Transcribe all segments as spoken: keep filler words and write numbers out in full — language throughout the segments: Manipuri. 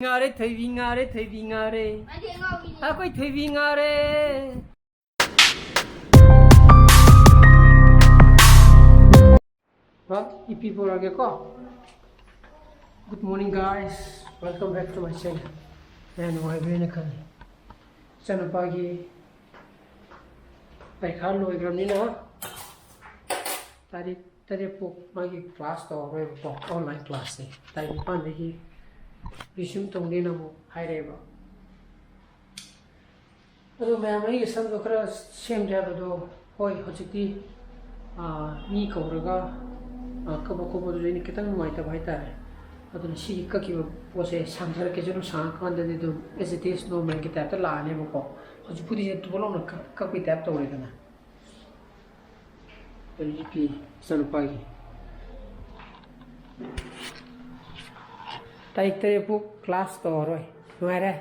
ꯉꯥꯔꯦ, ꯊꯣꯏꯕꯤ ꯉꯥꯔꯦ, ꯊꯣꯏꯕꯤ ꯉꯥꯔꯦ꯫ ꯃꯥꯗꯤ ꯑꯉꯥꯎꯕꯤꯅꯤ꯫ ꯑꯩꯈꯣꯏ ꯊꯣꯏꯕꯤ ꯉꯥꯔꯦ꯫ ꯍꯣꯏ, ꯏꯄꯤ ꯄꯨꯔꯛꯑꯒꯦꯀꯣ꯫ Good morning, guys. Welcome back to my channel. ꯌꯥꯝ ꯅꯨꯡꯉꯥꯏꯕꯤꯔꯦꯅ ꯈꯜꯂꯤ꯫ ꯏꯆꯥꯅꯨꯄꯥꯒꯤ ꯄꯔꯤꯈꯥ ꯂꯣꯏꯈ꯭ꯔꯕꯅꯤꯅ ꯇꯥꯔꯤꯛ ꯇꯔꯦꯠ ꯐꯥꯎ ꯃꯥꯒꯤ class ꯇꯧꯔꯔꯣꯏꯕꯀꯣ, online class ꯁꯦ꯫ ꯇꯥꯔꯤꯛ ꯅꯤꯄꯥꯟꯗꯒꯤ resume ꯇꯧꯅꯦꯅ ꯑꯃꯨꯛ ꯍꯥꯏꯔꯛꯑꯦꯕ꯫ ꯑꯗꯣ ꯃꯌꯥꯝ, ꯑꯩꯒꯤ ꯁꯝꯗꯣ ꯈꯔ ꯁꯦꯝꯗ꯭ꯔꯦ ꯍꯥꯏꯕꯗꯣ, ꯍꯣꯏ, ꯍꯧꯖꯤꯛꯇꯤ, ꯑꯥ, ꯃꯤ ꯀꯧꯔꯒ, ꯑꯥ, ꯀꯛꯄ ꯈꯣꯠꯄꯗꯨꯁꯨ ꯑꯩꯅ ꯈꯤꯇꯪ ꯅꯨꯡꯉꯥꯏꯇꯕ ꯍꯥꯏꯇꯥꯔꯦ꯫ ꯑꯗꯨꯅ ꯁꯤꯒꯤ ꯀꯛꯈꯤꯕ ꯄꯣꯠꯁꯦ ꯁꯥꯡꯊꯔꯛꯀꯦꯁꯨ ꯑꯗꯨꯝ ꯁꯥꯡꯉꯀꯥꯟꯗꯗꯤ ꯑꯗꯨꯝ as it is normal ꯒꯤ type ꯇ ꯂꯥꯛꯑꯅꯦꯕꯀꯣ꯫ ꯍꯧꯖꯤꯛꯄꯨꯗꯤ ꯊꯨꯕ ꯂꯥꯎꯅ ꯀꯛ-, ꯀꯛꯄꯩ type ꯇꯧꯔꯦꯗꯅ꯫ ꯍꯧꯖꯤꯛꯀꯤ ꯏꯆꯥꯅꯨꯄꯥꯒꯤ ꯇꯥꯔꯤꯛ ꯇꯔꯦꯠ ꯐꯥꯎ class ꯇꯧꯔꯔꯣꯏ꯫ ꯅꯨꯡꯉꯥꯏꯔꯦ?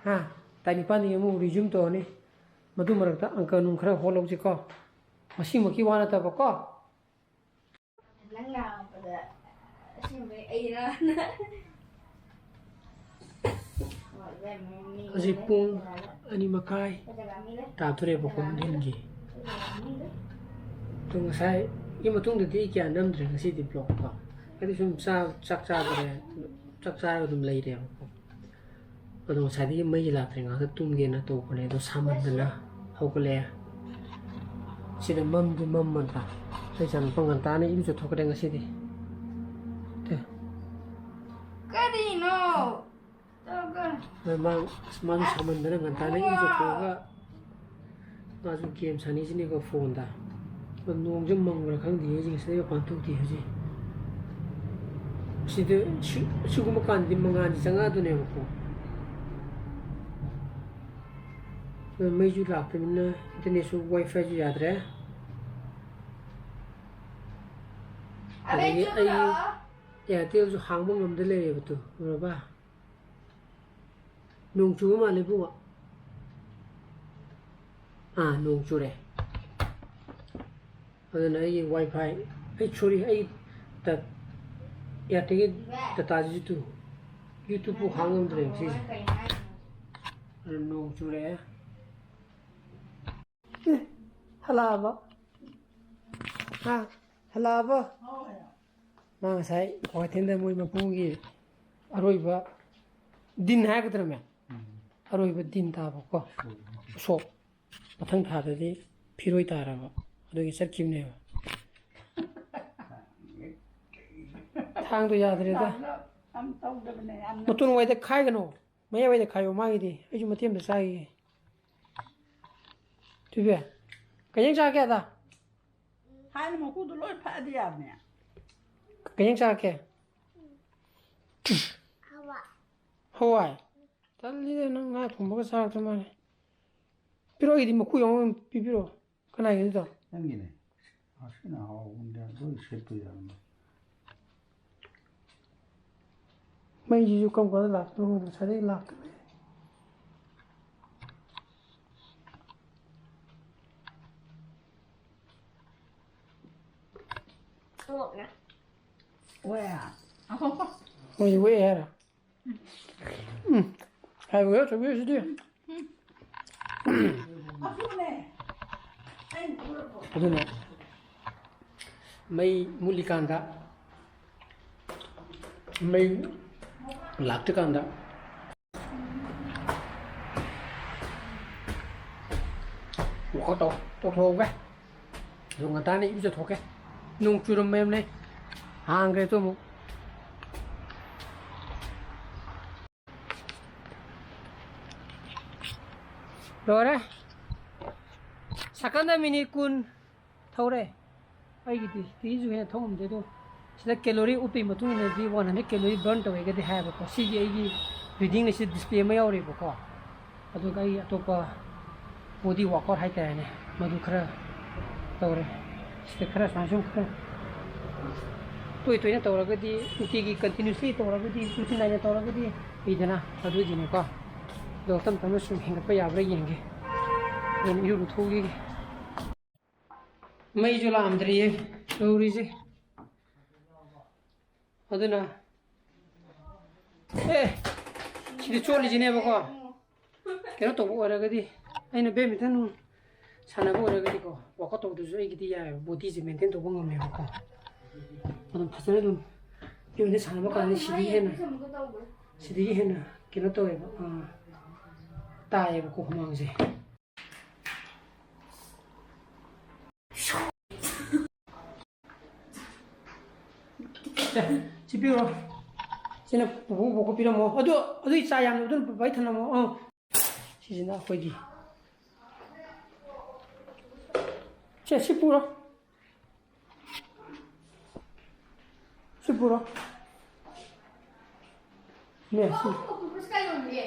ꯍꯥ? ꯇꯥꯔꯤꯛ ꯅꯤꯄꯥꯟꯗꯒꯤ ꯑꯃꯨꯛ resume ꯇꯧꯔꯅꯤ꯫ ꯃꯗꯨ ꯃꯔꯛꯇ ꯑꯪꯀ ꯅꯨꯡ ꯈꯔ ꯍꯣꯠꯍꯧꯁꯤꯀꯣ꯫ ꯉꯁꯤꯃꯛꯀꯤ ꯋꯥ ꯅꯠꯇꯕꯀꯣ꯫ ꯅꯪ ꯂꯥꯛꯄꯗ ꯑꯁꯦꯡꯕꯩ ꯑꯩꯔꯥꯅ꯫ ꯍꯧꯖꯤꯛ ꯄꯨꯡ ꯑꯅꯤ ꯃꯈꯥꯏ ꯇꯥꯗꯣꯔꯦꯕꯀꯣ ꯅꯨꯡꯊꯤꯜꯒꯤ꯫ ꯑꯗꯣ ꯉꯁꯥꯏꯒꯤ ꯃꯇꯨꯡꯗꯗꯤ ꯑꯩ ꯀꯌꯥ ꯅꯝꯗ꯭ꯔꯦ ꯉꯁꯤꯗꯤ vlog ꯀꯣ꯫ ꯍꯥꯏꯗꯤ ꯁꯨꯝ ꯆꯥ-, ꯆꯥꯛ ꯆꯥꯗ꯭ꯔꯦ, ꯆꯥꯛ ꯆꯥꯔꯒ ꯑꯗꯨꯝ ꯂꯩꯔꯦꯕꯀꯣ꯫ ꯑꯗꯣ ꯉꯁꯥꯏꯗꯒꯤ ꯃꯩꯁꯦ ꯂꯥꯛꯇ꯭ꯔꯦ, ꯉꯥꯏꯍꯥꯛꯇ ꯇꯨꯝꯒꯦꯅ ꯇꯧꯕꯅꯦ, ꯑꯗꯣ ꯁꯥꯃꯟꯗꯅ ꯍꯧꯒꯠꯂꯛꯑꯦ꯫ ꯁꯤꯗ ꯃꯝꯗꯤ ꯃꯝꯃꯟꯕ꯫ ꯑꯩ ꯏꯆꯥꯅꯨꯄꯥ ꯉꯟꯇꯥꯅ ꯏꯔꯨꯖꯊꯣꯛꯈ꯭ꯔꯦ ꯉꯁꯤꯗꯤ꯫ ꯇꯦ꯫ ꯀꯔꯤꯅꯣ? ꯇꯧꯒ꯫ ꯃꯥ, ꯃꯥꯁꯨ ꯁꯥꯃꯟꯗꯅ ꯉꯟꯇꯥꯅ ꯏꯔꯨꯖꯊꯣꯛꯑꯒ ꯃꯥꯁꯨ game ꯁꯥꯟꯅꯩꯁꯤꯅꯦꯀꯣ phoneꯗ꯫ ꯑꯗꯣ ꯅꯣꯡꯁꯦ ꯃꯪꯕ꯭ꯔꯥ ꯈꯪꯗꯦ, ꯑꯩꯁꯦ ꯉꯁꯤꯗꯩ ꯃꯄꯥꯟ ꯊꯣꯛꯇꯦ ꯍꯧꯖꯤꯛ꯫ ꯁꯤꯗ ꯁꯤ-, ꯁꯤꯒꯨꯝꯕ ꯀꯥꯟꯗꯗꯤ ꯃꯉꯥꯜꯁꯦ ꯆꯪꯉꯛꯑꯗꯣꯏꯅꯦꯕꯀꯣ꯫ ꯑꯗꯣ ꯃꯩꯁꯨ ꯂꯥꯛꯇꯕꯅꯤꯅ internetꯁꯨ wifiꯁꯨ ꯌꯥꯗ꯭ꯔꯦ꯫ ꯑꯗꯒꯤ ꯑꯩ Airtelꯁꯨ ꯍꯥꯡꯕ ꯉꯝꯗ ꯂꯩꯔꯦꯕ ꯇꯨ, ꯎꯔꯕ? ꯅꯣꯡ ꯆꯨꯕ ꯃꯥꯜꯂꯦ ꯏꯕꯨꯡꯉꯣ꯫ ꯑꯥ, ꯅꯣꯡ ꯆꯨꯔꯦ꯫ ꯑꯗꯨꯅ ꯑꯩꯒꯤ wifi, ꯑꯩ, sorry, ꯑꯩ ꯗ-, Airtelꯒꯤ dataꯁꯤꯁꯨ ꯇꯨ YouTube ꯍꯥꯡꯉꯝꯗ꯭ꯔꯦ ꯉꯁꯤꯁꯦ꯫ ꯑꯗꯨ ꯅꯣꯡ ꯆꯨꯔꯛꯑꯦ꯫ ꯑꯦ, ꯍꯜꯂꯛꯑꯕ? ꯍꯥ? ꯍꯜꯂꯛꯑꯕ? ꯃꯥ ꯉꯁꯥꯏ ꯀ꯭ꯋꯥꯀꯩꯊꯦꯜꯗ ꯃꯣꯏ ꯃꯄꯨꯒꯤ ꯑꯔꯣꯏꯕ ꯗꯤꯟ ꯍꯥꯏꯒꯗ꯭ꯔꯥ, ꯃꯦꯝ? ꯑꯔꯣꯏꯕ ꯗꯤꯟ ꯇꯥꯕꯀꯣ꯫ ꯎꯁꯣꯞ꯫ ꯃꯊꯪ ꯊꯥꯗꯗꯤ ꯐꯤꯔꯣꯏ ꯇꯥꯔꯕ꯫ ꯑꯗꯨꯒꯤ ꯆꯠꯈꯤꯕꯅꯦꯕ꯫ ꯊꯥꯡꯗꯣ ꯌꯥꯗ꯭ꯔꯦꯗ꯫ ꯌꯥꯝ ꯇꯧꯗꯕꯅꯦ, ꯌꯥꯝꯅ꯫ ꯃꯇꯣꯟ ꯋꯥꯏꯗ ꯈꯥꯏꯒꯅꯣ꯫ ꯃꯌꯥꯏ ꯋꯥꯏꯗ ꯈꯥꯏꯌꯣ ꯃꯥꯒꯤꯗꯤ꯫ ꯑꯩꯁꯨ ꯃꯇꯦꯛ ꯑꯃꯇ ꯆꯥꯈꯤꯒꯦ꯫ ꯊꯣꯏꯕꯤ, ꯀꯩ ꯏꯟꯖꯥꯡ ꯆꯥꯔꯒꯦ ꯑꯗ? ꯊꯥꯏꯅ ꯃꯀꯨꯗꯣ ꯂꯣꯏ ꯐꯛꯑꯗꯤ ꯌꯥꯕꯅꯦ꯫ ꯀꯩ ꯏꯟꯖꯥꯡ ꯆꯥꯔꯛꯀꯦ? ꯍꯋꯥꯏ꯫ ꯇꯜꯂꯤꯗ, ꯅꯪ ꯉꯥ ꯊꯣꯡꯕꯒ ꯆꯥꯔꯛꯇ ꯃꯥꯜꯂꯦ꯫ ꯄꯤꯔꯛꯑꯣ, ꯑꯩꯒꯤꯗꯤ ꯃꯀꯨ ꯌꯥꯎꯅ ꯄꯤꯕꯤꯔꯛꯑꯣ꯫ ꯀꯅꯥꯒꯤꯅꯣ ꯑꯗꯣ? ꯅꯪꯒꯤꯅꯦ꯫ ꯑꯁꯤꯅ ꯍꯥꯎꯕꯅꯤꯗ, ꯂꯣꯏ ꯁꯦꯠꯄ ꯌꯥꯕꯅꯤ꯫ ꯃꯩꯁꯤꯁꯨ ꯀꯔꯝ ꯀꯥꯟꯗ ꯂꯥꯛꯇꯣꯏꯅꯣ ꯈꯪꯗꯦ, ꯉꯁꯥꯏꯗꯒꯤ ꯂꯥꯛꯇꯕꯅꯦ꯫ ꯃꯣꯏꯁꯨ ꯋꯦ ꯍꯥꯏꯔꯣ? ꯎꯝ꯫ ꯍꯥꯏꯕ ꯌꯥꯗ꯭ꯔꯕ ꯁꯤꯗꯤ꯫ ꯑꯗꯨꯅ ꯃꯩ ꯃꯨꯠꯂꯤꯀꯥꯟꯗ, ꯃꯩ ꯂꯥꯛꯇ꯭ꯔꯤꯀꯥꯟꯗ ꯋꯥꯛꯑꯥꯎꯠ ꯇꯧ-, ꯇꯧꯊꯣꯛꯍꯧꯒꯦ꯫ ꯑꯗꯨ ꯉꯟꯇꯥꯅ ꯏꯔꯨꯖꯊꯣꯛꯀꯦ꯫ ꯅꯣꯡ ꯆꯨꯔꯝꯃꯦꯕꯅꯦ, ꯍꯥꯡꯈ꯭ꯔꯦ꯫ ꯑꯗꯨ ꯑꯃꯨꯛ ꯂꯣꯏꯔꯦ꯫ ꯁꯥꯏꯀꯜꯗ ꯃꯤꯅꯤꯠ ꯀꯨꯟ ꯊꯧꯔꯦ꯫ ꯑꯩꯒꯤꯗꯤ ꯁꯤꯗꯒꯤꯁꯨ ꯍꯦꯟꯅ ꯊꯧꯉꯝꯗꯦ꯫ ꯑꯗꯣ ꯁꯤꯗ ꯀꯦꯂꯣꯔꯤ ꯎꯞꯄꯒꯤ ꯃꯇꯨꯡ ꯏꯟꯅꯗꯤ ꯋꯥꯟ ꯍꯟꯗ꯭ꯔꯦꯠ ꯀꯦꯂꯣꯔꯤ ꯕꯔꯟ ꯇꯧꯋꯦꯒꯗꯤ ꯍꯥꯏꯌꯦꯕꯀꯣ꯫ ꯁꯤꯒꯤ ꯑꯩꯒꯤ ꯔꯤꯗꯤꯡꯅ ꯁꯤ ꯗꯤꯁꯄ꯭ꯂꯦ ꯑꯃ ꯌꯥꯎꯔꯤꯕꯀꯣ꯫ ꯑꯗꯨꯒ ꯑꯩ ꯑꯇꯣꯞꯄ ꯕꯣꯗꯤ ꯋꯥꯛꯑꯥꯎꯠ ꯍꯥꯏꯇꯥꯔꯦꯅꯦ, ꯃꯗꯨ ꯈꯔ ꯇꯧꯔꯦ꯫ ꯁꯤꯗ ꯈꯔ ꯁꯨꯃꯥꯏꯅ ꯁꯨꯝ ꯈꯔ ꯇꯣꯏ ꯇꯣꯏꯅ ꯇꯧꯔꯒꯗꯤ, ꯅꯨꯡꯇꯤꯒꯤ ꯀꯟꯇꯤꯅ꯭ꯌꯨꯁꯂꯤ ꯇꯧꯔꯒꯗꯤ, ꯔꯨꯇꯤꯟ ꯅꯥꯏꯅ ꯇꯧꯔꯒꯗꯤ ꯐꯩꯗꯅ, ꯑꯗꯨꯒꯤꯅꯤꯀꯣ꯫ ꯑꯗꯣ ꯇꯞ ꯇꯞꯅ ꯁꯨꯝ ꯍꯦꯟꯒꯠꯄ ꯌꯥꯕ꯭ꯔꯥ ꯌꯦꯡꯒꯦ꯫ ꯑꯗꯨꯅ ꯏꯔꯨ ꯂꯨꯊꯣꯛꯈꯤꯒꯦ꯫ ꯃꯩꯁꯨ ꯂꯥꯛꯑꯝꯗ꯭ꯔꯤꯌꯦ ꯇꯧꯔꯤꯁꯦ꯫ ꯑꯗꯨꯅ ꯑꯦ, ꯁꯤꯗꯤ ꯆꯣꯠꯂꯤꯁꯤꯅꯦꯕꯀꯣ꯫ ꯀꯩꯅꯣ ꯇꯧꯕ ꯑꯣꯏꯔꯒꯗꯤ, ꯑꯩꯅ badminton ꯁꯥꯟꯅꯕ ꯑꯣꯏꯔꯒꯗꯤꯀꯣ, workout ꯇꯧꯗ꯭ꯔꯁꯨ ꯑꯩꯒꯤꯗꯤ ꯌꯥꯏꯑꯕ, bodyꯁꯦ maintain ꯇꯧꯕ ꯉꯝꯃꯦꯕꯀꯣ꯫ ꯑꯗꯨꯝ ꯐꯖꯅ ꯑꯗꯨꯝ badminton ꯁꯥꯟꯅꯕ ꯀꯥꯟꯗ ꯁꯤꯗꯒꯤ ꯍꯦꯟꯅ, ꯁꯤꯗꯒꯤ ꯍꯦꯟꯅ ꯀꯩꯅꯣ ꯇꯧꯋꯦꯕ, ꯑꯥ, ꯇꯥꯏꯌꯦꯕꯀꯣ ꯍꯨꯃꯥꯡꯁꯦ꯫ ꯁꯦ, ꯁꯤ ꯄꯤꯔꯣ꯫ ꯁꯤꯅ ꯄꯨꯄꯨ, ꯄꯨꯄꯨ ꯄꯤꯔꯝꯃꯣ꯫ ꯑꯗꯨ, ꯑꯗꯨꯒꯤ ꯆꯥ ꯌꯥꯝꯅ ꯑꯗꯨꯅ ꯄꯨꯄꯨ ꯑꯩ ꯊꯝꯂꯝꯃꯣ꯫ ꯑꯥ꯫ ꯁꯤꯁꯤꯅ ꯑꯩꯈꯣꯏꯒꯤ꯫ ꯁꯦ, ꯁꯤ ꯄꯨꯔꯣ꯫ ꯁꯤ ꯄꯨꯔꯣ꯫ ꯅꯦ, ꯁꯤ꯫ ꯀꯥꯏ ꯌꯣꯟꯒꯦ?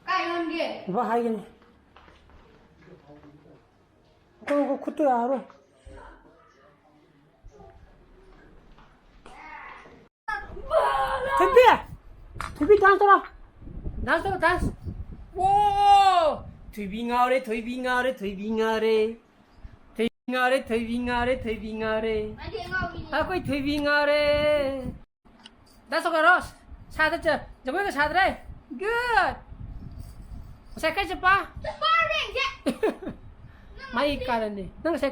ꯀꯥꯏ ꯌꯣꯟꯒꯦ? ꯕꯕꯥ ꯍꯥꯏꯒꯅꯤ꯫ ꯈꯨꯠꯇꯣ ꯌꯥꯔꯣꯏ꯫ ꯊꯣꯏꯕꯤ! ꯊꯣꯏꯕꯤ, dance ꯇꯧꯔꯣ꯫ Dance ꯇꯧꯔꯣ, dance꯫ ꯑꯣ! ꯊꯣꯏꯕꯤ ꯉꯥꯎꯔꯦ, ꯊꯣꯏꯕꯤ ꯉꯥꯎꯔꯦ, ꯊꯣꯏꯕꯤ ꯉꯥꯎꯔꯦ꯫ ꯊꯣꯏꯕꯤ ꯉꯥꯎꯔꯦ, ꯊꯣꯏꯕꯤ ꯉꯥꯎꯔꯦ, ꯊꯣꯏꯕꯤ ꯉꯥꯎꯔꯦ꯫ ꯅꯪꯗꯤ ꯑꯉꯥꯎꯕꯤꯅꯤ꯫ ꯑꯩꯈꯣꯏ ꯊꯣꯏꯕꯤ ꯉꯥꯎꯔꯦ꯫ Dance ꯇꯧꯔꯣ꯫ ꯁꯥꯗ ꯆ-, ꯖꯒꯣꯏꯒ ꯁꯥꯗ꯭ꯔꯦ꯫ Good꯫ ꯉꯁꯥꯏ ꯀꯥꯏ ꯆꯠꯄ? ꯆꯠꯄ ꯔꯦꯡꯁꯦ꯫ ꯃꯥꯏ ꯀꯥꯔꯟꯅꯤ꯫ ꯅꯪ ꯉꯁꯥꯏ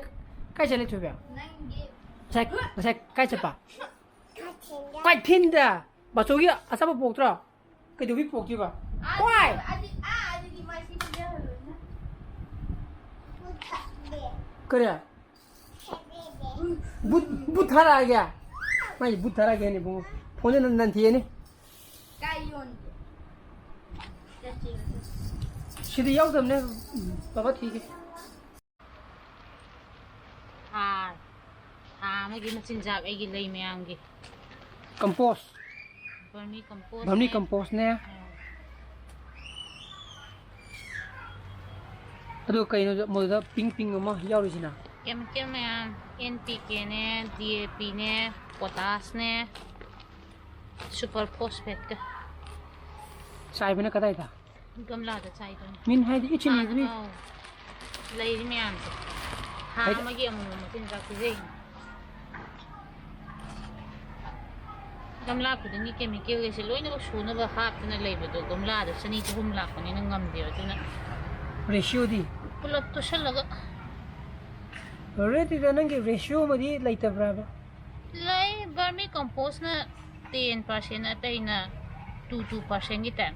ꯀꯥꯏ ꯆꯠꯂꯤ, ꯊꯣꯏꯕꯤ? ꯅꯪꯒꯤ ꯉꯁꯥꯏ, ꯉꯁꯥꯏ ꯀꯥꯏ ꯆꯠꯄ? ꯀꯩꯊꯦꯜꯗ꯫ ꯀꯩꯊꯦꯜꯗ꯫ ꯕꯥꯆꯧꯒꯤ ꯑꯆꯥꯄꯣꯠ ꯄꯣꯛꯇ꯭ꯔꯣ? ꯀꯩꯗꯧꯕꯤ ꯄꯣꯛꯇꯣꯏꯕ? ꯑꯥ, ꯍꯣꯏ! ꯑꯗꯨꯗꯤ, ꯑꯥ, ꯑꯗꯨꯗꯤ ꯃꯥꯏ ꯁꯤ ꯄꯤꯖꯔꯔꯣꯏꯅ꯫ ꯀꯔꯤ? ꯕꯨꯠ, ꯕꯨꯠ ꯊꯥꯔꯛꯑꯒꯦ? ꯃꯥꯏ ꯕꯨꯠ ꯊꯥꯔꯛꯑꯒꯦꯅꯦ ꯏꯕꯨꯡꯉꯣ꯫ ꯐꯣꯟꯁꯦ ꯅꯟ-, ꯅꯟꯊꯦꯛꯑꯅꯤ꯫ ꯀꯥꯏ ꯌꯣꯟꯒꯦ? ꯁꯤꯗꯤ ꯌꯥꯎꯗꯕꯅꯦ꯫ ꯕꯕꯥ ꯊꯤꯒꯦ꯫ ꯍꯥꯔ꯫ ꯊꯥ ꯑꯃꯒꯤ ꯃꯆꯤꯟꯖꯥꯛ ꯑꯩꯒꯤ ꯂꯩ ꯃꯌꯥꯝꯒꯤ꯫ Compost꯫ Vermi compost vermi ꯅꯦ꯫ Compost ꯅꯦ꯫ ꯎꯝ꯫ ꯑꯗꯨ ꯀꯩꯅꯣ ꯃꯗꯨꯗ pink pink ꯑꯃ ꯌꯥꯎꯔꯤꯁꯤꯅ? Chemical ꯃꯌꯥꯝ, N P K ꯅꯦ, D A P ꯅꯦ, potash ꯅꯦ, super phosphate ꯀ꯫ ꯆꯥꯏꯕꯅ ꯀꯗꯥꯏꯗ? ꯒꯝꯂꯥꯗ ꯆꯥꯏꯗꯣꯏꯅꯦ꯫ ꯃꯤꯟ ꯍꯥꯏꯗꯤ each and ꯊꯥ-, every ꯑꯧ꯫ ꯂꯩꯔꯤ ꯃꯌꯥꯝꯁꯦ꯫ ꯊꯥ ꯍꯥꯏꯗꯤ ꯑꯃꯒꯤ ꯑꯃꯨꯛ ꯃꯆꯤꯟꯖꯥꯛ ꯄꯤꯖꯩꯅꯦ꯫ ꯒꯝꯂꯥ ꯈꯨꯗꯤꯡꯒꯤ ꯀꯦꯃꯤꯀꯦꯜꯒꯩꯁꯦ ꯂꯣꯏꯅꯃꯛ ꯁꯨꯅꯕ ꯍꯥꯞꯇꯅ ꯂꯩꯕꯗꯣ, ꯒꯝꯂꯥꯗ ꯆꯅꯤ ꯆꯍꯨꯝ ꯂꯥꯛꯄꯅꯤꯅ ꯉꯝꯗꯦꯕ꯫ ꯑꯗꯨꯅ ꯔꯦꯁꯤꯌꯣꯗꯤ? ꯄꯨꯂꯞ ꯇꯣꯠꯁꯜꯂꯒ ꯔꯦꯗꯤꯗ ꯅꯪꯒꯤ ꯔꯦꯁꯤꯌꯣ ꯑꯃꯗꯤ ꯂꯩꯇꯕ꯭ꯔꯥꯕ? ꯂꯩ꯫ ꯕꯔꯃꯤ ꯀꯝꯄꯣꯁꯅ ꯇꯦꯟ ꯄꯥꯔꯁꯦꯟ, ꯑꯇꯩꯅ ꯇꯨ ꯇꯨ ꯄꯥꯔꯁꯦꯟꯒꯤ ꯇꯥꯏꯞ꯫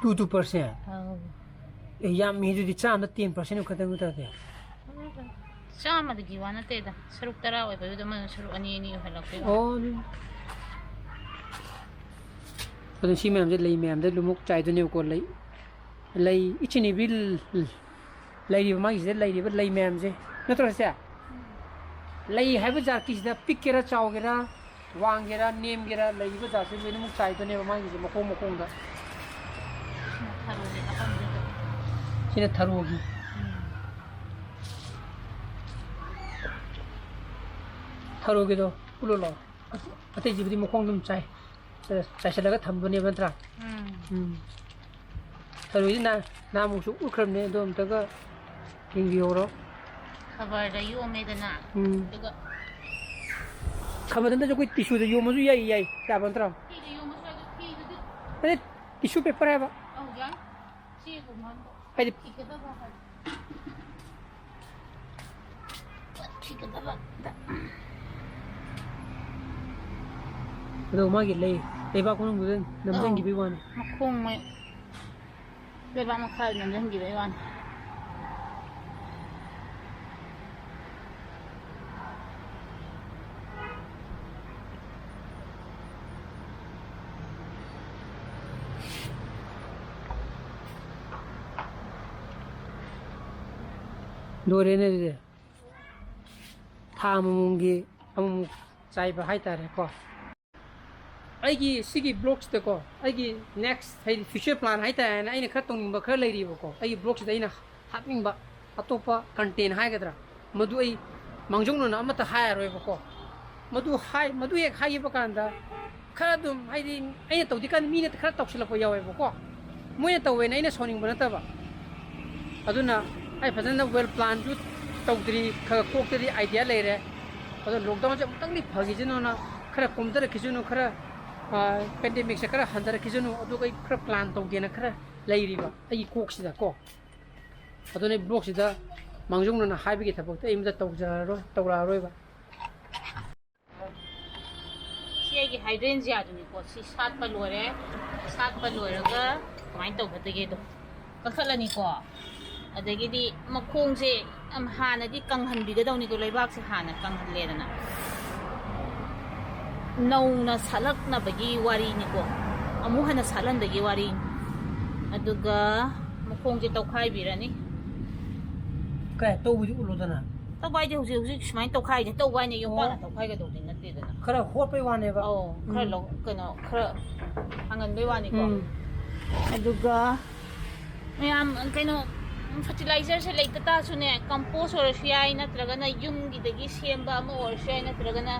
Two two percent? ꯑꯧ꯫ ꯑꯦ, ꯌꯥꯝꯃꯤ ꯑꯗꯨꯗꯤ, ꯆꯥꯝꯃꯗ ꯇꯦꯟ ꯄꯥꯔꯁꯦꯟ ꯈꯛꯇꯪ ꯑꯣꯏꯇꯥꯔꯗꯤ꯫ ꯆꯥꯝꯃꯗꯒꯤ ꯋꯥ ꯅꯠꯇꯦꯗ, ꯁꯔꯨꯛ ꯇꯔꯥ ꯑꯣꯏꯕꯗꯨꯗ ꯃꯣꯏꯅ ꯁꯔꯨꯛ ꯑꯅꯤ ꯑꯅꯤ ꯑꯣꯏꯍꯜꯂꯛꯇꯣꯏꯕ꯫ ꯑꯣ, ꯑꯗꯨ ꯑꯗꯨ ꯁꯤ ꯃꯌꯥꯝꯁꯦ, ꯂꯩ ꯃꯌꯥꯝꯁꯦ ꯂꯨꯃꯨꯛ ꯆꯥꯏꯗꯣꯏꯅꯦꯕꯀꯣ꯫ ꯂꯩ, ꯂꯩ each and every ꯂꯩꯔꯤꯕ, ꯃꯥꯒꯤꯁꯤꯗ ꯂꯩꯔꯤꯕ ꯂꯩ ꯃꯌꯥꯝꯁꯦ, ꯅꯠꯇ꯭ꯔꯣ ꯁꯦ? ꯂꯩ ꯍꯥꯏꯕ ꯖꯥꯇꯤꯁꯤꯗ ꯄꯤꯛꯀꯦꯔꯥ ꯆꯥꯎꯒꯦꯔꯥ, ꯋꯥꯡꯒꯦꯔꯥ ꯅꯦꯝꯒꯦꯔꯥ, ꯂꯩꯔꯤꯕ ꯖꯥꯠꯁꯦ ꯂꯣꯏꯅꯃꯛ ꯆꯥꯏꯗꯣꯏꯅꯦꯕ ꯃꯥꯒꯤꯁꯦ ꯃꯈꯣꯡ ꯃꯈꯣꯡꯗ꯫ ꯊꯔꯣꯒꯤ ꯃꯐꯝꯗꯨꯗ꯫ ꯁꯤꯅ ꯊꯔꯣꯒꯤ꯫ ꯎꯝ꯫ ꯊꯔꯣꯒꯤꯗꯣ ꯄꯨꯂꯣ ꯂꯥꯛꯑꯣ꯫ ꯑꯇꯩꯁꯤꯕꯨꯗꯤ ꯃꯈꯣꯡ ꯑꯗꯨꯝ ꯆꯥꯏ꯫ ꯆꯥꯏꯁꯤꯜꯂꯒ ꯊꯝꯕꯅꯦꯕ ꯅꯠꯇ꯭ꯔꯥ? ꯎꯝ꯫ ꯎꯝ꯫ ꯊꯔꯣꯏꯁꯤ ꯅꯍꯥꯟ, ꯅꯍꯥꯟꯃꯨꯛꯁꯨ ꯎꯠꯈ꯭ꯔꯕꯅꯦ, ꯑꯗꯣ ꯑꯝꯇꯒ ꯌꯦꯡꯕꯤꯍꯧꯔꯣ꯫ ꯈꯕꯔꯗ ꯌꯣꯝꯃꯦꯗꯅ꯫ ꯎꯝ꯫ ꯑꯗꯨꯒ ꯈꯕꯔꯗ ꯅꯠꯇ꯭ꯔꯁꯨ ꯑꯩꯈꯣꯏ ꯇꯤꯁꯨꯗ ꯌꯣꯝꯃꯁꯨ ꯌꯥꯏ, ꯌꯥꯏ, ꯌꯥꯕ ꯅꯠꯇ꯭ꯔꯣ? ꯐꯤꯗ ꯌꯣꯝꯃꯁꯨ ꯌꯥꯏ, ꯑꯗꯨ ꯐꯤꯗꯨꯗꯤ꯫ ꯑꯗꯩ ꯇꯤꯁꯨ ꯄꯦꯄꯔ ꯍꯥꯏꯕ꯫ ꯑꯧ, ꯌꯥꯏ꯫ ꯆꯦꯒꯨꯝꯕ ꯑꯝꯗ ꯍꯥꯏꯗꯤ ꯊꯤꯒꯗꯕ ꯍꯥꯏ꯫ ꯊꯤꯒꯗꯕ ꯑꯝꯗ꯫ ꯑꯗꯣ ꯃꯥꯒꯤ ꯂꯩ, ꯂꯩꯕꯥꯛ ꯃꯅꯨꯡꯗꯨꯗ ꯅꯝꯁꯤꯟꯈꯤꯕꯒꯤ ꯋꯥꯅꯤ꯫ ꯃꯈꯣꯡ ꯃꯣꯏ ꯂꯩꯕꯥꯛ ꯃꯈꯥꯗ ꯅꯝꯁꯤꯟꯈꯤꯕꯒꯤ ꯋꯥꯅꯤ꯫ ꯂꯣꯏꯔꯦꯅꯦ ꯑꯗꯨꯗꯤ꯫ ꯊꯥ ꯑꯃꯃꯝꯒꯤ ꯑꯃꯨꯛ ꯆꯥꯏꯕ ꯍꯥꯏꯇꯥꯔꯦꯀꯣ꯫ ꯑꯩꯒꯤ ꯁꯤꯒꯤ ꯕ꯭ꯂꯣꯛꯁꯤꯗꯀꯣ, ꯑꯩꯒꯤ ꯅꯦꯛꯁ ꯍꯥꯏꯗꯤ ꯐ꯭ꯌꯨꯆꯔ ꯄ꯭ꯂꯥꯟ ꯍꯥꯏꯇꯥꯔꯦꯅꯦ, ꯑꯩꯅ ꯈꯔ ꯇꯧꯅꯤꯡꯕ ꯈꯔ ꯂꯩꯔꯤꯕꯀꯣ꯫ ꯑꯩꯒꯤ ꯕ꯭ꯂꯣꯛꯁꯤꯗ ꯑꯩꯅ ꯍꯥꯞꯅꯤꯡꯕ ꯑꯇꯣꯞꯄ ꯀꯟꯇꯦꯟ ꯍꯥꯏꯒꯗ꯭ꯔꯥ, ꯃꯗꯨ ꯑꯩ ꯃꯥꯡꯖꯧꯅꯅ ꯑꯃꯠꯇ ꯍꯥꯏꯔꯔꯣꯏꯕꯀꯣ꯫ ꯃꯗꯨ ꯍꯥꯏ-, ꯃꯗꯨ ꯍꯦꯛ ꯍꯥꯏꯈꯤꯕ ꯀꯥꯟꯗ ꯈꯔ ꯑꯗꯨꯝ, ꯍꯥꯏꯗꯤ, ꯑꯩꯅ ꯇꯧꯗ꯭ꯔꯤꯀꯥꯟꯗ ꯃꯤꯅ ꯈꯔ ꯇꯧꯁꯤꯜꯂꯛꯄ ꯌꯥꯎꯋꯦꯕꯀꯣ꯫ ꯃꯣꯏꯅ ꯇꯧꯋꯦꯅ ꯑꯩꯅ ꯁꯥꯎꯅꯤꯡꯕ ꯅꯠꯇꯕ꯫ ꯑꯗꯨꯅ ꯑꯩ ꯐꯖꯅ ꯋꯦꯜ ꯄ꯭ꯂꯥꯟꯁꯨ ꯇꯧꯗ꯭ꯔꯤ, ꯈꯔ ꯀꯣꯛꯇꯗꯤ ꯑꯥꯏꯗꯤꯌꯥ ꯂꯩꯔꯦ꯫ ꯑꯗꯣ ꯂꯣꯛꯗꯥꯎꯟꯁꯦ ꯑꯃꯨꯛꯇꯪꯗꯤ ꯐꯈꯤꯁꯅꯨꯅ, ꯈꯔ ꯀꯣꯝꯊꯔꯛꯈꯤꯁꯅꯨ, ꯈꯔ ꯄꯦꯟꯗꯦꯃꯤꯛꯁꯦ ꯈꯔ ꯍꯟꯊꯔꯛꯈꯤꯁꯅꯨ, ꯑꯗꯨꯒ ꯑꯩ ꯈꯔ ꯄ꯭ꯂꯥꯟ ꯇꯧꯒꯦꯅ ꯈꯔ ꯂꯩꯔꯤꯕ ꯑꯩꯒꯤ ꯀꯣꯛꯁꯤꯗꯀꯣ꯫ ꯑꯗꯨꯅ ꯑꯩ ꯕ꯭ꯂꯣꯛꯁꯤꯗ ꯃꯥꯡꯖꯧꯅꯅ ꯍꯥꯏꯕꯒꯤ ꯊꯕꯛꯇ ꯑꯩ ꯑꯃꯇ ꯇꯧꯖꯔꯔꯣꯏ, ꯇꯧꯔꯛꯑꯔꯣꯏꯕ꯫ ꯁꯤ ꯑꯩꯒꯤ ꯍꯥꯏꯗ꯭ꯔꯦꯟꯖꯤꯌꯥꯗꯨꯅꯤꯀꯣ꯫ ꯁꯤ ꯁꯥꯠꯄ ꯂꯣꯏꯔꯦ꯫ ꯁꯥꯠꯄ ꯂꯣꯏꯔꯒ ꯀꯃꯥꯏꯅ ꯇꯧꯒꯗꯒꯦꯗꯣ ꯀꯛꯊꯠꯂꯅꯤꯀꯣ꯫ ꯑꯗꯒꯤꯗꯤ ꯃꯈꯣꯡꯁꯦ ꯌꯥꯝ ꯍꯥꯟꯅꯗꯤ ꯀꯪꯍꯟꯕꯤꯒꯗꯧꯅꯤꯀꯣ, ꯂꯩꯕꯥꯛꯁꯦ ꯍꯥꯟꯅ ꯀꯪꯍꯜꯂꯦꯗꯅ꯫ ꯅꯧꯅ ꯁꯥꯠꯂꯛꯅꯕꯒꯤ ꯋꯥꯔꯤꯅꯤꯀꯣ, ꯑꯃꯨꯛ ꯍꯟꯅ ꯁꯥꯠꯍꯟꯕꯒꯤ ꯋꯥꯔꯤꯅꯤ꯫ ꯑꯗꯨꯒ ꯃꯈꯣꯡꯁꯦ ꯇꯧꯈꯥꯏꯕꯤꯔꯅꯤ꯫ ꯀꯥꯏ ꯇꯧꯕꯗꯤ ꯎꯠꯂꯣꯗꯅ꯫ ꯇꯧꯕ ꯍꯥꯏꯗꯤ ꯍꯧꯖꯤꯛ ꯍꯧꯖꯤꯛ ꯁꯨꯃꯥꯏꯅ ꯇꯧꯈꯥꯏꯁꯦ꯫ ꯇꯧꯕ ꯍꯥꯏꯅ ꯌꯣꯝꯄꯥꯛꯅ ꯑꯣ꯫ ꯇꯧꯈꯥꯏꯒꯗꯧꯗꯤ ꯅꯠꯇꯦꯗꯅ꯫ ꯈꯔ ꯍꯣꯠꯄꯩ ꯋꯥꯅꯦꯕ꯫ ꯑꯧ, ꯈꯔ ꯎꯝ꯫ ꯂꯧ-, ꯀꯩꯅꯣ, ꯈꯔ ꯍꯪꯍꯟꯕꯩ ꯋꯥꯅꯤꯀꯣ꯫ ꯎꯝ꯫ ꯑꯗꯨꯒ ꯃꯌꯥꯝ, ꯀꯩꯅꯣ, ꯐꯔꯇꯤꯂꯥꯏꯖꯔꯁꯦ ꯂꯩꯇ ꯇꯥꯔꯁꯨꯅꯦ, ꯀꯝꯄꯣꯁ ꯑꯣꯏꯔꯁꯨ ꯌꯥꯏ, ꯅꯠꯇ꯭ꯔꯒꯅ ꯌꯨꯝꯒꯤꯗꯒꯤ ꯁꯦꯝꯕ ꯑꯃ ꯑꯣꯏꯔꯁꯨ ꯌꯥꯏ, ꯅꯠꯇ꯭ꯔꯒꯅ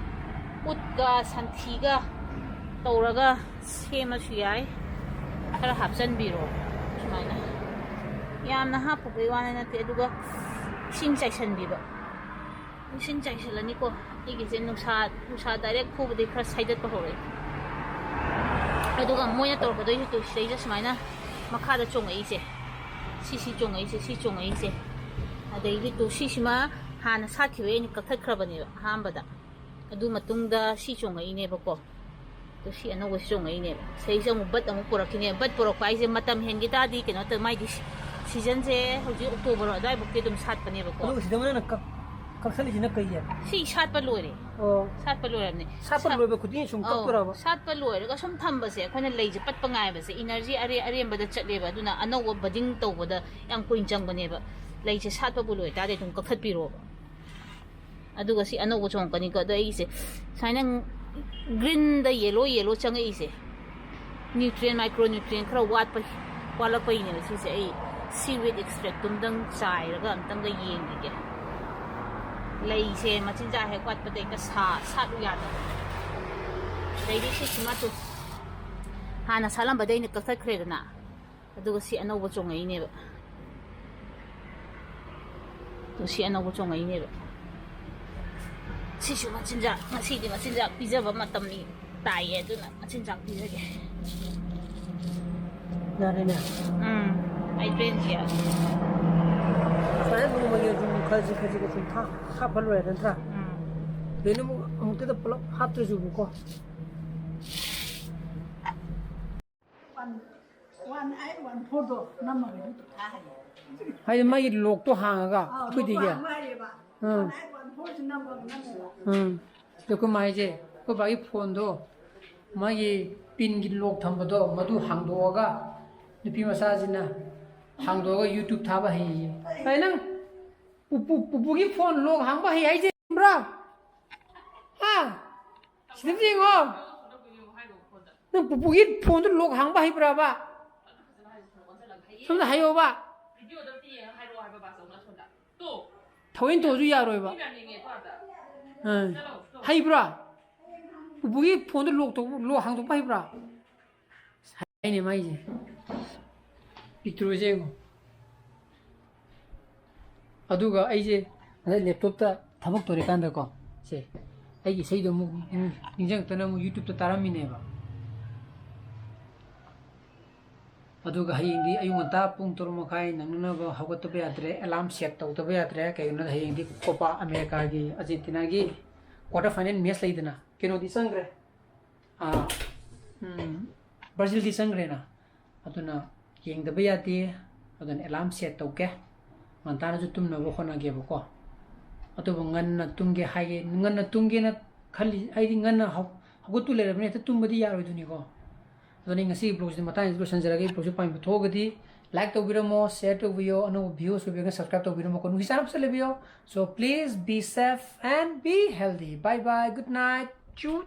ꯎꯠꯀ ꯁꯟꯊꯤꯒ ꯇꯧꯔꯒ ꯁꯦꯝꯃꯁꯨ ꯌꯥꯏ꯫ ꯈꯔ ꯍꯥꯞꯆꯤꯟꯕꯤꯔꯣ ꯁꯨꯃꯥꯏꯅ꯫ ꯌꯥꯝꯅ ꯍꯥꯞꯄꯨꯕꯩ ꯋꯥꯅ ꯅꯠꯇꯦ꯫ ꯑꯗꯨꯒ ꯏꯁꯤꯡ ꯆꯥꯏꯁꯤꯟꯕꯤꯕ꯫ ꯏꯁꯤꯡ ꯆꯥꯏꯁꯤꯜꯂꯅꯤꯀꯣ꯫ ꯑꯩꯒꯤꯁꯦ ꯅꯨꯡꯁꯥ, ꯅꯨꯡꯁꯥ ꯗꯥꯏꯔꯦꯛ ꯐꯨꯕꯗꯤ ꯈꯔ ꯁꯥꯏꯗꯠꯄ ꯍꯧꯔꯛꯑꯦ꯫ ꯑꯗꯨꯒ ꯃꯣꯏꯅ ꯇꯧꯔꯛꯀꯗꯣꯏꯁꯦ ꯇꯨ ꯁꯤꯗꯩꯁꯤꯗ ꯁꯨꯃꯥꯏꯅ ꯃꯈꯥꯗ ꯆꯣꯡꯉꯛꯏꯁꯦ, ꯁꯤ, ꯁꯤ ꯆꯣꯡꯉꯛꯏꯁꯦ, ꯁꯤ ꯆꯣꯡꯉꯛꯏꯁꯦ꯫ ꯑꯗꯩꯗꯤ ꯇꯨ ꯁꯤꯁꯤꯃ ꯍꯥꯟꯅ ꯁꯥꯠꯈꯤꯕꯩ ꯑꯩꯅ ꯀꯛꯊꯠꯈ꯭ꯔꯕꯅꯦꯕ ꯑꯍꯥꯟꯕꯗ꯫ ꯑꯗꯨ ꯃꯇꯨꯡꯗ ꯁꯤ ꯆꯣꯡꯉꯛꯏꯅꯦꯕꯀꯣ꯫ ꯑꯗꯣ ꯁꯤ ꯑꯅꯧꯕꯁꯤ ꯆꯣꯡꯉꯛꯏꯅꯦꯕ꯫ ꯁꯤꯗꯩꯁꯤꯗ ꯑꯃꯨꯛ ꯕꯠ ꯑꯃꯨꯛ ꯄꯨꯔꯛꯈꯤꯅꯦꯕ꯫ ꯕꯠ ꯄꯨꯔꯛꯄ ꯍꯥꯏꯁꯦ ꯃꯇꯝ ꯍꯦꯟꯈꯤ ꯇꯥꯔꯗꯤ ꯀꯩꯅꯣ ꯇꯧ, ꯃꯥꯏꯗꯤ ꯁꯤ-, ꯁꯤꯖꯟꯁꯦ ꯍꯧꯖꯤꯛ ꯑꯣꯛꯇꯣꯕꯔ ꯑꯗꯨꯋꯥꯏꯐꯥꯎꯗꯤ ꯑꯗꯨꯝ ꯁꯥꯠꯄꯅꯦꯕꯀꯣ꯫ ꯑꯗꯨꯒ ꯁꯤꯗ ꯃꯣꯏꯅ ꯀꯛ-, ꯀꯛꯊꯠꯂꯤꯁꯤꯅ ꯀꯩꯒꯤ? ꯁꯤ ꯁꯥꯠꯄ ꯂꯣꯏꯔꯦ꯫ ꯑꯣ꯫ ꯁꯥꯠꯄ ꯂꯣꯏꯔꯕꯅꯦ꯫ ꯁꯥꯠꯄ ꯁꯥꯠ-, ꯂꯣꯏꯕ ꯈꯨꯗꯤꯡꯒꯤ ꯁꯨꯝ ꯑꯧ, ꯀꯛꯇꯣꯏꯔꯕ? ꯁꯥꯠꯄ ꯂꯣꯏꯔꯒ ꯁꯨꯝ ꯊꯝꯕꯁꯦ ꯑꯩꯈꯣꯏꯅ ꯂꯩꯁꯦ ꯄꯠꯄ ꯉꯥꯏꯕꯁꯦ ꯏꯅꯔꯖꯤ ꯑꯔꯦ-, ꯑꯔꯦꯝꯕꯗ ꯆꯠꯂꯦꯕ꯫ ꯑꯗꯨꯅ ꯑꯅꯧꯕ ꯕꯗꯤꯡ ꯇꯧꯕꯗ ꯌꯥꯝ ꯀꯨꯏꯅ ꯆꯪꯕꯅꯦꯕ꯫ ꯂꯩꯁꯦ ꯁꯥꯠꯄꯕꯨ ꯂꯣꯏꯇꯥꯔꯗꯤ ꯑꯗꯨꯝ ꯀꯛꯊꯠꯄꯤꯔꯣꯕ꯫ ꯑꯗꯨꯒ ꯁꯤ ꯑꯅꯧꯕ ꯆꯣꯡꯉꯛꯀꯅꯤꯀꯣ꯫ ꯑꯗꯣ ꯑꯩꯒꯤꯁꯦ ꯁꯨꯃꯥꯏꯅ ꯒ꯭ꯔꯤꯟꯗ ꯌꯦꯂꯣ ꯌꯦꯂꯣ ꯆꯪꯉꯛꯏꯁꯦ ꯅ꯭ꯌꯨꯇ꯭ꯔꯤꯌꯦꯟ, ꯃꯥꯏꯀ꯭ꯔꯣ ꯅ꯭ꯌꯨꯇ꯭ꯔꯤꯌꯦꯟ ꯈꯔ ꯋꯥꯠꯄ, ꯋꯥꯠꯂꯛꯄꯩꯅꯦꯕ ꯁꯤꯁꯦ꯫ ꯑꯩ ꯁꯤꯋꯤꯠ ꯑꯦꯛꯁꯇ꯭ꯔꯦꯛꯇꯨꯝꯗꯪ ꯆꯥꯏꯔꯒ ꯑꯝꯇꯪꯒ ꯌꯦꯡꯈꯤꯒꯦ꯫ ꯂꯩꯁꯦ ꯃꯆꯤꯟꯖꯥꯛ ꯍꯦꯛ ꯋꯥꯠꯄꯗ ꯍꯦꯛꯇ ꯁꯥ-, ꯁꯥꯠꯂꯨ ꯌꯥꯗꯕ꯫ ꯑꯗꯩꯗꯤ ꯁꯤꯁꯤꯃ ꯇꯨ ꯍꯥꯟꯅ ꯁꯥꯠꯂꯝꯕꯗꯩ ꯑꯩꯅ ꯀꯛꯊꯠꯈ꯭ꯔꯦꯗꯅ꯫ ꯑꯗꯨꯒ ꯁꯤ ꯑꯅꯧꯕ ꯆꯣꯡꯉꯛꯏꯅꯦꯕ꯫ ꯑꯗꯨ ꯁꯤ ꯑꯅꯧꯕ ꯆꯣꯡꯉꯛꯏꯅꯦꯕ꯫ ꯁꯤꯁꯨ ꯃꯆꯤꯟꯖꯥꯛ, ꯉꯁꯤꯗꯤ ꯃꯆꯤꯟꯖꯥꯛ ꯄꯤꯖꯕ ꯃꯇꯝꯅꯤ ꯇꯥꯏꯌꯦ, ꯑꯗꯨꯅ ꯃꯆꯤꯟꯖꯥꯛ ꯄꯤꯖꯒꯦ꯫ ꯌꯥꯔꯦꯅꯦ꯫ ꯎꯝ, ꯑꯩ ꯕ꯭ꯔꯦꯟꯁꯦ ꯌꯥꯗꯦ꯫ ꯁꯨꯃꯥꯏꯅ ꯅꯣꯡꯃꯒꯤ ꯑꯗꯨꯝ ꯈꯖꯤꯛ ꯈꯖꯤꯛ ꯑꯗꯨꯝ ꯊꯥ ꯍꯥꯞꯄ ꯂꯣꯏꯔꯦ ꯅꯠꯇ꯭ꯔꯥ? ꯎꯝ꯫ ꯂꯣꯏꯅꯃꯛ ꯑꯃꯨꯛꯇꯗ ꯄꯨꯂꯞ ꯍꯥꯞꯇ꯭ꯔꯁꯨꯕꯀꯣ꯫ ꯋꯥꯟ ꯋꯥꯟ ꯑꯥꯏꯠ ꯋꯥꯟ ꯐꯣꯔꯗꯣ ꯅꯝꯃꯒ ꯌꯨꯇꯨꯕ ꯊꯥ ꯍꯥꯏꯌꯦ꯫ ꯍꯥꯏꯗꯤ ꯃꯥꯒꯤ ꯂꯣꯛꯇꯣ ꯍꯥꯡꯉꯒ ꯑꯥ, ꯑꯩꯈꯣꯏꯗꯤ ꯂꯣꯛ ꯍꯥꯡꯕ ꯍꯥꯏꯌꯦꯕ꯫ ꯎꯝ꯫ ꯋꯥꯟ ꯑꯥꯏꯠ ꯋꯥꯟ ꯐꯣꯔꯁꯤ ꯅꯝꯃꯒ ꯅꯝꯃꯦꯕ꯫ ꯎꯝ꯫ ꯑꯗꯣ ꯑꯩꯈꯣꯏ ꯃꯥꯏꯁꯦ ꯑꯩꯈꯣꯏ ꯕꯥꯒꯤ ꯐꯣꯟꯗꯣ ꯃꯥꯒꯤ ꯄꯤꯟꯒꯤ ꯂꯣꯛ ꯊꯝꯕꯗꯣ ꯃꯗꯨ ꯍꯥꯡꯗꯣꯛꯑꯒ ꯅꯨꯄꯤ ꯃꯆꯥꯁꯤꯅ ꯍꯥꯡꯗꯣꯛꯑꯒ ꯌꯨꯇꯨꯕ ꯊꯥꯕ ꯍꯩꯌꯦ꯫ ꯑꯩ ꯅꯪ ꯄꯨꯄꯨ ꯄꯨꯄꯨꯒꯤ ꯐꯣꯟ ꯂꯣꯛ ꯍꯥꯡꯕ ꯍꯩ ꯍꯥꯏꯁꯦ ꯈꯪꯕ꯭ꯔꯥ? ꯍꯥ? ꯁꯤꯗ ꯌꯦꯡꯉꯣ꯫ ꯅꯪ ꯄꯨꯄꯨꯒꯤ ꯐꯣꯟꯗꯨ ꯂꯣꯛ ꯍꯥꯡꯕ ꯍꯩꯕ꯭ꯔꯕ? ꯁꯣꯝꯗ ꯍꯥꯏꯌꯣꯕ꯫ ꯊꯑꯣꯏꯅ ꯇꯧꯔꯁꯨ ꯌꯥꯔꯣꯏꯕ꯫ ꯑꯥ꯫ ꯍꯩꯕ꯭ꯔꯥ? ꯄꯨꯄꯨꯒꯤ ꯐꯣꯟꯗꯨ ꯂꯣꯛ ꯇꯧꯕ, ꯂꯣꯛ ꯍꯥꯡꯗꯣꯛꯄ ꯍꯩꯕ꯭ꯔꯥ? ꯍꯥꯏꯅꯦ ꯃꯥꯏꯁꯦ꯫ ꯄꯤꯛꯇ꯭ꯔꯨꯁꯦ ꯌꯦꯡꯉꯣ꯫ ꯑꯗꯨꯒ ꯑꯩꯁꯦ ꯉꯁꯥꯏ ꯂꯦꯞꯇꯣꯞꯇ ꯊꯕꯛ ꯇꯧꯔꯤꯀꯥꯟꯗꯀꯣ, ꯁꯦ, ꯑꯩꯒꯤ ꯏꯁꯩꯗꯣ ꯑꯃꯨꯛ ꯅꯤꯡꯁꯤꯡꯉꯛꯇꯅ ꯑꯃꯨꯛ ꯌꯨꯇ꯭ꯌꯨꯕꯇ ꯇꯥꯔꯝꯃꯤꯅꯦꯕ꯫ ꯑꯗꯨꯒ ꯍꯌꯦꯡꯗꯤ ꯑꯌꯨꯛ ꯉꯟꯇꯥ ꯄꯨꯡ ꯇꯔꯨꯛ ꯃꯈꯥꯏ ꯅꯪꯅꯅꯕ ꯍꯧꯒꯠꯇꯕ ꯌꯥꯗ꯭ꯔꯦ, ꯑꯦꯂꯥꯝ ꯁꯦꯠ ꯇꯧꯗꯕ ꯌꯥꯗ꯭ꯔꯦ꯫ ꯀꯩꯒꯤꯅꯣꯗ ꯍꯌꯦꯡꯗꯤ ꯀꯣꯄꯥ ꯑꯃꯦꯔꯤꯀꯥꯒꯤ, ꯑꯥꯔꯖꯦꯟꯇꯤꯅꯥꯒꯤ ꯀ꯭ꯋꯥꯇꯔ ꯐꯥꯏꯅꯦꯜ ꯃꯦꯠꯆ ꯂꯩꯗꯅ, ꯀꯩꯅꯣꯗꯤ ꯆꯪꯈ꯭ꯔꯦ, ꯑꯥ, ꯎꯝ, ꯕ꯭ꯔꯥꯖꯤꯜꯗꯤ ꯆꯪꯈ꯭ꯔꯦꯅ꯫ ꯑꯗꯨꯅ ꯌꯦꯡꯗꯕ ꯌꯥꯗꯦ꯫ ꯑꯗꯨꯅ ꯑꯦꯂꯥꯝ ꯁꯦꯠ ꯇꯧꯒꯦ, ꯉꯟꯇꯥꯅꯁꯨ ꯇꯨꯝꯅꯕ ꯍꯣꯠꯅꯒꯦꯕꯀꯣ꯫ ꯑꯗꯨꯕꯨ ꯉꯟꯅ ꯇꯨꯝꯒꯦ ꯍꯥꯏꯒꯦ, ꯉꯟꯅ ꯇꯨꯝꯒꯦꯅ ꯈꯜꯂꯤ, ꯍꯥꯏꯗꯤ ꯉꯟꯅ ꯍꯧ-, ꯍꯧꯒꯠꯇꯨ ꯂꯩꯔꯕꯅꯤꯅ ꯍꯦꯛꯇ ꯇꯨꯝꯕꯗꯤ ꯌꯥꯔꯣꯏꯗꯣꯏꯅꯤꯀꯣ꯫ ꯑꯗꯨꯅ ꯑꯩ ꯉꯁꯤꯒꯤ ꯕ꯭ꯂꯣꯒꯁꯤꯗꯤ ꯃꯇꯥꯡꯁꯤꯗ ꯂꯣꯏꯁꯤꯟꯖꯔꯒꯦ꯫ ꯕ꯭ꯂꯣꯒꯁꯤ ꯄꯥꯝꯕꯤꯕ ꯊꯣꯛꯑꯒꯗꯤ ꯂꯥꯏꯛ ꯇꯧꯕꯤꯔꯝꯃꯣ, ꯁꯤꯌꯔ ꯇꯧꯕꯤꯌꯣ, ꯑꯅꯧꯕ ꯚ꯭ꯌꯨꯁ ꯑꯣꯏꯕꯤꯔꯒꯅ ꯁꯕꯁꯀ꯭ꯔꯥꯏꯕ ꯇꯧꯕꯤꯔꯝꯃꯣꯀꯣ꯫ ꯅꯨꯡꯁꯤ ꯆꯥꯟꯅꯕꯁꯨ ꯂꯩꯕꯤꯌꯣ꯫ So please be safe and be healthy. Bye bye, good night. Choo.